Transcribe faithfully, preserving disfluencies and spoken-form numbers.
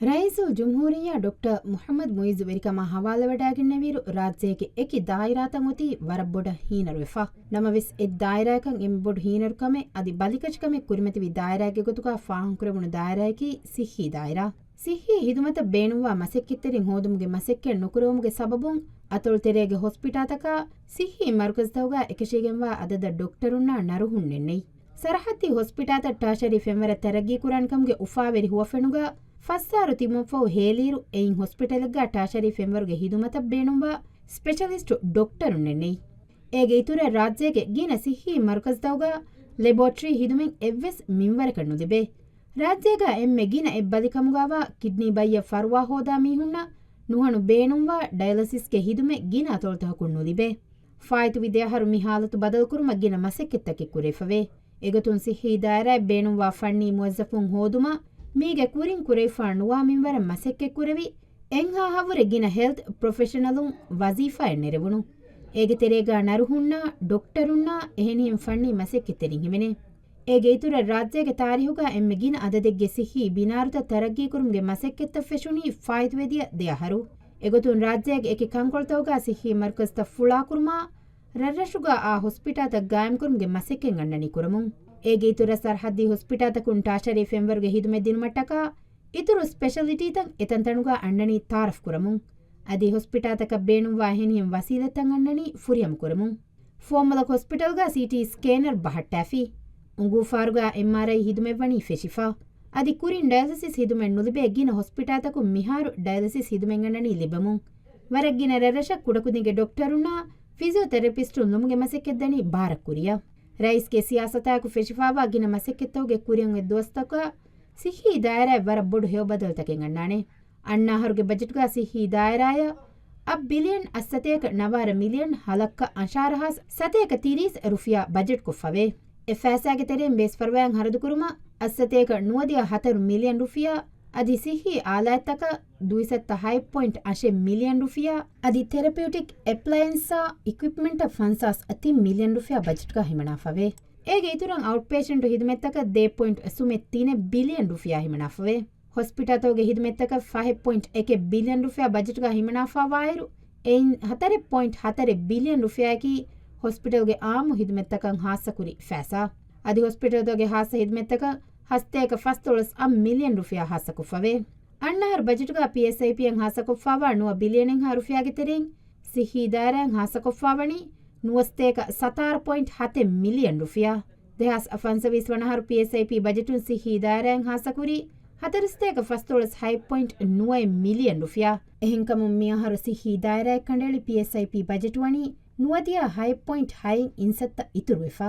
ރައީސުލްޖުމްހޫރިއްޔާ ޑޮކްޓަރ މުޙައްމަދު މުޢިއްޒު ވެރިކަމާ ހަވާލުވެވަޑައިގެންނެވިއިރު، ރާއްޖޭގެ އެކި ދާއިރާތައް އޮތީ ވަރަށް ބޮޑަށް ހީނަރުވެފަ. ނަމަވެސް، އެއް ދާއިރާއަކަށް އެންމެ ބޮޑު ހީނަރުކަމެއް އަދި ބަލިކަށިކަމެއް ކުރިމަތިވި ދާއިރާއެއްގެ ގޮތުގަ ފާހަގަކުރެވުނު ދާއިރާއަކީ ސިއްހީ ދާއިރާ. ސިއްހީ ހިދުމަތަށް ބޭނުންވާ މަސައްކަތްތެރިން ހޯދުމުގެ މަސައްކަތް ނުކުރެވުމުގެ ސަބަބުން، އަތޮޅުތެރޭގެ ހޮސްޕިޓާތަކާ ސިއްހީ މަރުކަޒުތަކުގަ އެކަށީގެންވާ އަދަދަށް ޑޮކްޓަރުންނާ ނަރުހުންނެއް ނެތް. ސަރަހައްދީ ހޮސްޕިޓާތައް ޓާޝަރީ ފެންވަރަށް ތަރައްގީކުރާނެކަމުގެ އުފާވެރި ހުވަފެނުގަ ފަސް އަހަރު ތިބުމަށްފަހު ހޭލިއިރު، އެއިން ހޮސްޕިޓަލެއްގަ ޓާޝަރީ ފެންވަރުގެ ހިދުމަތަށް ބޭނުންވާ ސްޕެޝަލިސްޓު ޑޮކްޓަރުންނެއް ނެތް. އޭގެ އިތުރަށް ރާއްޖޭގެ ގިނަ ސިއްހީ މަރުކަޒުތަކުގަ ލެބޯޓްރީ ހިދުމެއް އެއްވެސް މިންވަރަކަށް ނުލިބޭ. ރާއްޖޭގަ އެންމެ ގިނަ އެއްބަލިކަމުގަވާ ކިޑްނީ ބައްޔަށް ފަރުވާ ހޯދާ މީހުންނަށް ނުހަނު ބޭނުންވާ ޑަޔަލަސިސްގެ ހިދުމަތް ގިނަ އަތޮޅުތަކަކުން ނުލިބޭ. ފާއިތުވި ދެ އަހަރު މި ހާލަތު ބަދަލުކުރުމަށް ގިނަ މަސައްކަތްތަކެއް ކުރެވިފަވޭ. އެގޮތުން ސިއްހީ ދާއިރާއަށް ބޭނުންވާ ފަންނީ މުވައްޒަފުން ހޯދުމަށް މީގެ ކުރިން ކުރެވިފާ ނުވާ މިންވަރަށް މަސައްކަތް ކުރެވި، އެއްހާހަވަރެއް ގިނަ ހެލްތް ޕްރޮފެޝަނަލުން ވަޒީފާއެއް ނެރެވުނު. އޭގެ ތެރޭގަ ނަރުހުންނާ، ޑޮކްޓަރުންނާ އެހެނިހެން ފަންނީ މަސައްކަތްތެރިން ހިމެނޭ. އޭގެ އިތުރަށް ރާއްޖޭގެ ތާރީހުގަ އެންމެ ގިނަ އަދަދެއްގެ ސިއްހީ ބިނާރުތައް ތަރައްގީކުރުމުގެ މަސައްކަތްތައް ފެށުނީ ފާއިތުވެދިޔަ ދެ އަހަރު. އެގޮތުން ރާއްޖޭގެ އެކި ކަންކޮޅުތަކުގަ ސިއްހީ މަރުކަޒުތައް ފުޅާކުރުމާ، ރަށްރަށުގަ އާ ހޮސްޕިޓާތައް ގާއިމްކުރުމުގެ މަސައްކަތް އަންނަނީ ކުރަމުން. އޭގެ އިތުރަށް ސަރަހައްދީ ހޮސްޕިޓާތަކުން ޓާޝަރީ ފެންވަރުގެ ހިދުމަތް ދިނުމަށްޓަކާ، އިތުރު ސްޕެޝަލިޓީތައް އެތަންތަނުގަ އަންނަނީ ތައާރަފް ކުރަމުން. އަދި ހޮސްޕިޓާތަކަށް ބޭނުންވާ އެހެނިހެން ވަސީލަތްތައް އަންނަނީ ފުރިހަމަ ކުރަމުން. ފުވައްމުލަކު ހޮސްޕިޓަލްގަ ސީޓީ ސްކޭނަރ ބަހައްޓާފި. އުނގޫފާރުގަ އެމްއާރައި ހިދުމަތްވަނީ ފެށިފަ. އަދި ކުރިން ޑަޔަލަސިސް ހިދުމަތް ނުލިބޭ ގިނަ ހޮސްޕިޓާތަކުން މިހާރު ޑަޔަލަސިސް ހިދުމަތް އަންނަނީ ލިބެމުން. ވަރަށް ގިނަ ރަށްރަށަށް ކުޑަކުދިންގެ ޑޮކްޓަރުންނާ ފިޒިއޯތެރަޕިސްޓުން ލުމުގެ މަސައްކަތް ދަނީ ބާރަށް ކުރިއަށް. ރައީސްގެ ސިޔާސަތާއެކު ފެށިފާވާ ގިނަ މަސައްކަތްތަކުގެ ކުރިއަށް އޮތް ދުވަސްތަކަށް ސިއްހީ ދާއިރާއަށް ވަރަށް ބޮޑު ހެޔޮ ބަދަލުތަކެއް އަންނާނެ. އަންނަ އަހަރުގެ ބަޖެޓްގަ ސިއްހީ ދާއިރާއަށް އަށް ބިލިއަން އަށް ސަތޭކަ ނަވާރަ މިލިއަން ހަ ލައްކަ އަށާރަ ހާސް ސަތޭކަ ތިރީސް ރުފިޔާ ބަޖެޓްކޮށްފަވޭ. އެ ފައިސާގެ ތެރެއިން ބޭސްފަރުވާއިން ހަރަދުކުރުމަށް އަށް ސަތޭކަ ނުވަދިހަ ހަތަރު މިލިއަން ރުފިޔާ، އަދި ސިއްހީ އާލާތްތަކަށް ދުއިސައްތަ ހަތް ޕޮއިންޓް އަށެއް މިލިއަން ރުފިޔާ، އަދި ތެރަޕިއުޓިކް އެޕްލަޔަންސްއާ އިކުއިޕްމަންޓަށް ފަންސާސް ތިން މިލިއަން ރުފިޔާ ބަޖެޓްގަ ހިމަނާފަވޭ. އޭގެ އިތުރަށް އައުޓް ޕޭޝަންޓު ހިދުމަތްތަކަށް ދޭއް ޕޮއިންޓް ސުމެއް ތިނެއް ބިލިއަން ރުފިޔާ ހިމަނާފަވޭ. ހޮސްޕިޓާލްތަކުގެ ހިދުމަތްތަކަށް ފަހެއް ޕޮއިންޓް އެކެއް ބިލިއަން ރުފިޔާ ބަޖެޓްގަ ހިމަނާފާވާއިރު، އެއިން ހަތަރެއް ޕޮއިންޓް ހަތަރެއް ބިލިއަން ރުފިޔާއަކީ ހޮސްޕިޓަލްގެ އާއްމު ހިދުމަތްތަކަށް ހާއްސަކުރި ފައިސާ. އަދި ހޮސްޕިޓަލްތަކުގެ ހާއްސަ ހިދުމަތްތަކަށް ހަސަތޭކަ ފަސްދޮޅަސް އަށް މިލިއަން ރުފިޔާ ހާއްސަކޮށްފަވޭ. އަންނަ އަހަރު ބަޖެޓުގަ ޕީއެސްއައިޕީއަށް ހާއްސަކޮށްފާވާ ނުވަ ބިލިއަނެއްހާ ރުފިޔާގެ ތެރެއިން ސިއްހީ ދާއިރާއަށް ހާއްސަކޮށްފާވަނީ ނުވަސަތޭކަ ސަތާރަ ޕޮއިންޓް ހަތެއް މިލިއަން ރުފިޔާ. ދެހާސް ފަންސަވީސް ވަނަ އަހަރު ޕީއެސްއައިޕީ ބަޖެޓުން ސިއްހީ ދާއިރާއަށް ހާއްސަކުރީ ހަތަރުސަތޭކަ ފަސްދޮޅަސް ހަތް ޕޮއިންޓް ނުވައެއް މިލިއަން ރުފިޔާ. އެހެންކަމުން މިއަހަރު ސިއްހީ ދާއިރާއަށް ކަނޑައެޅި ޕީއެސްއައިޕީ ބަޖެޓު ވަނީ ނުވަދިހަ ހަތް ޕޮއިންޓް ހަތް އިންސައްތަ އިތުރުވެފަ.